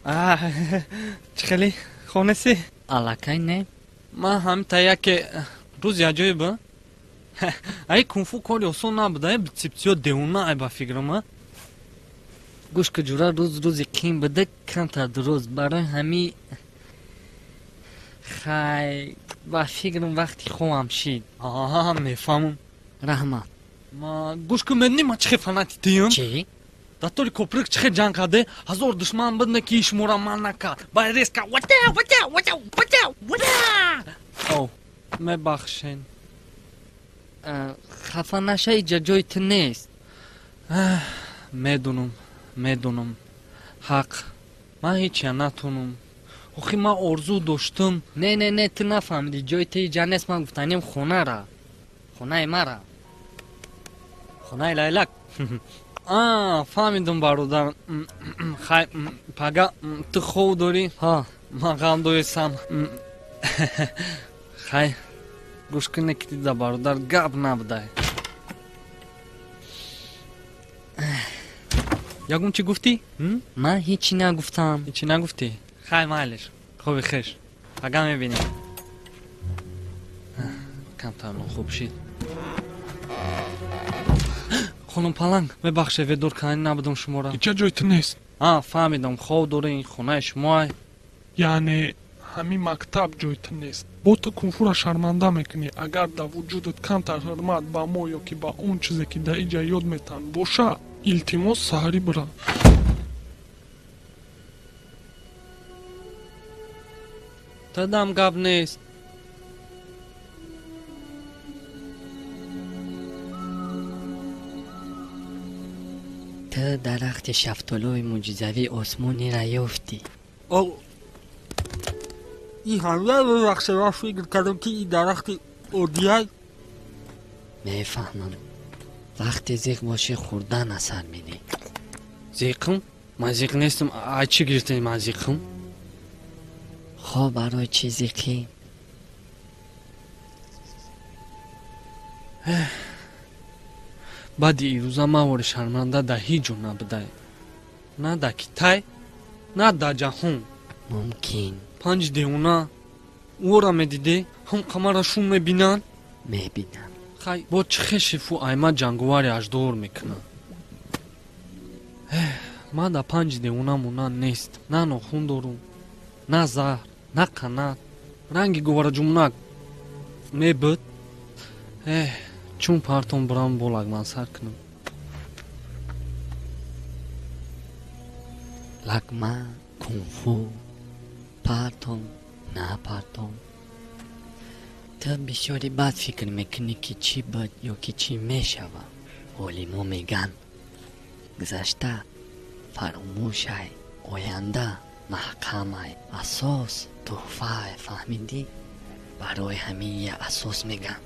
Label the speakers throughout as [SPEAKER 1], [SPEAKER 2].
[SPEAKER 1] Чӣ хеле хонеси?
[SPEAKER 2] Аллакай не.
[SPEAKER 1] Ман ҳамта яке рӯзи аҷоиб ай кунфу кори осон набуда, биципсиё девона ай ба фикрам.
[SPEAKER 2] Гӯш ки ҷура, рӯз рӯзи қин буда, камтар дуруст. Барои ҳами хай ба фикрам вақти хобам шид.
[SPEAKER 1] Аҳа, мефаҳмам.
[SPEAKER 2] Раҳмат.
[SPEAKER 1] Гӯш ки, медонӣ ман чӣ хел фанати туюм?
[SPEAKER 2] Чӣ?
[SPEAKER 1] Дар толи коприк чӣ хел ҷанг карде, ҳазор душман бидне ки шумора ман накард. Ба резка вата вата вата вата вата. О, мебахшен.
[SPEAKER 2] Хафа наша, иҷа ҷои ту нест.
[SPEAKER 1] Медонам, медонам, ҳақ, ман ҳечя натонам. Охи ман орзу доштам.
[SPEAKER 2] Не, не, не, ту нафаҳмидӣ, ҷои ту иҷа нест. Ман гуфтанем хонара, хонаи мара.
[SPEAKER 1] Хонаи лайлак. А, фаҳмидам, бародар. Хай, пага ту хов дорӣ?
[SPEAKER 2] Ҳа.
[SPEAKER 1] Ман ғам доесам. Хай, гӯш куне ки дида, бародар, гап набудай. Ягон чӣ гуфтӣ?
[SPEAKER 2] Ман ҳечи нагуфтам.
[SPEAKER 1] Ҳечи нагуфтӣ? Хай, майлиш, хоби хеш, пага мебинем. Камтар нохуб шид. Хонум паланг, мебахше, ведор кардани набудам шуморо.
[SPEAKER 3] Иҷа ҷои ту нест.
[SPEAKER 1] А, фаҳмидам, хоб дорӣ, ин хонаи шумоай.
[SPEAKER 3] Яъне ҳамин мактаб ҷои ту нест. Бо ту кунфура шарманда мекунӣ. Агар дар вуҷудат камтар ҳурмат ба мо ё ки ба он чизе ки дар иҷа ёд метаҳанд боша, илтимос, саҳарӣ бира.
[SPEAKER 1] Тадам гап нест.
[SPEAKER 2] Ту дарахти шафтолуи мӯъҷизавии осмониро ёфтӣ.
[SPEAKER 1] Ин ҳамя, бибахше, ман фикр кардам ки ин дарахти оддияй.
[SPEAKER 2] Мефаҳмам, вақте зиқ бошӣ, хӯрдан асар медиҳ.
[SPEAKER 1] Зиқм? Ман зиқ нестам. Ай чӣ гирифтани ман зиқм?
[SPEAKER 2] Хоб, барои чӣ зиқӣ?
[SPEAKER 1] Баъди ирӯза ман вори шарманда дар ҳеҷ ҷо набудай, на дар Китай, на дар ҷаҳон.
[SPEAKER 2] Мумкин.
[SPEAKER 1] Панҷ девона ӯро медидӣ, ҳам қамара шум мебинанд.
[SPEAKER 2] Мебинам.
[SPEAKER 1] Хай, бо чӣ хешифу айма ҷанговари аждор мекунад? Ман дар панҷи девона монанд нест, на нохун дорум, на заҳр, на қанат. Ранги гувараҷумнак мебуд. Эҳ, чун партом бурам, бо лагман сар кунам.
[SPEAKER 2] Лагман, кунфу, партом, напартом. Ту бисёри бад фикр мекунӣ, ки чӣ буд ё ки чӣ мешавад. Олимо мегӯянд, гузашта фаромӯшай, оянда маҳкамай, асос тӯҳфай. Фаҳмидӣ? Барои ҳамин я асос мегӯям.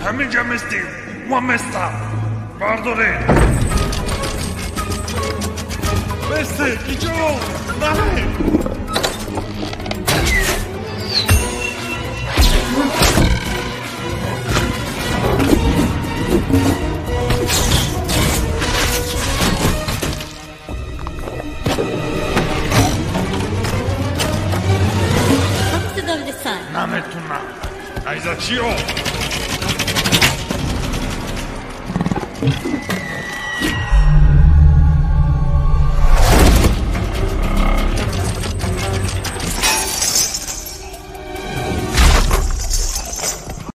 [SPEAKER 4] Ҳаминҷа местем ва местам. Бардоред. Месте, иҷо наре. Наметунам. Айза чио?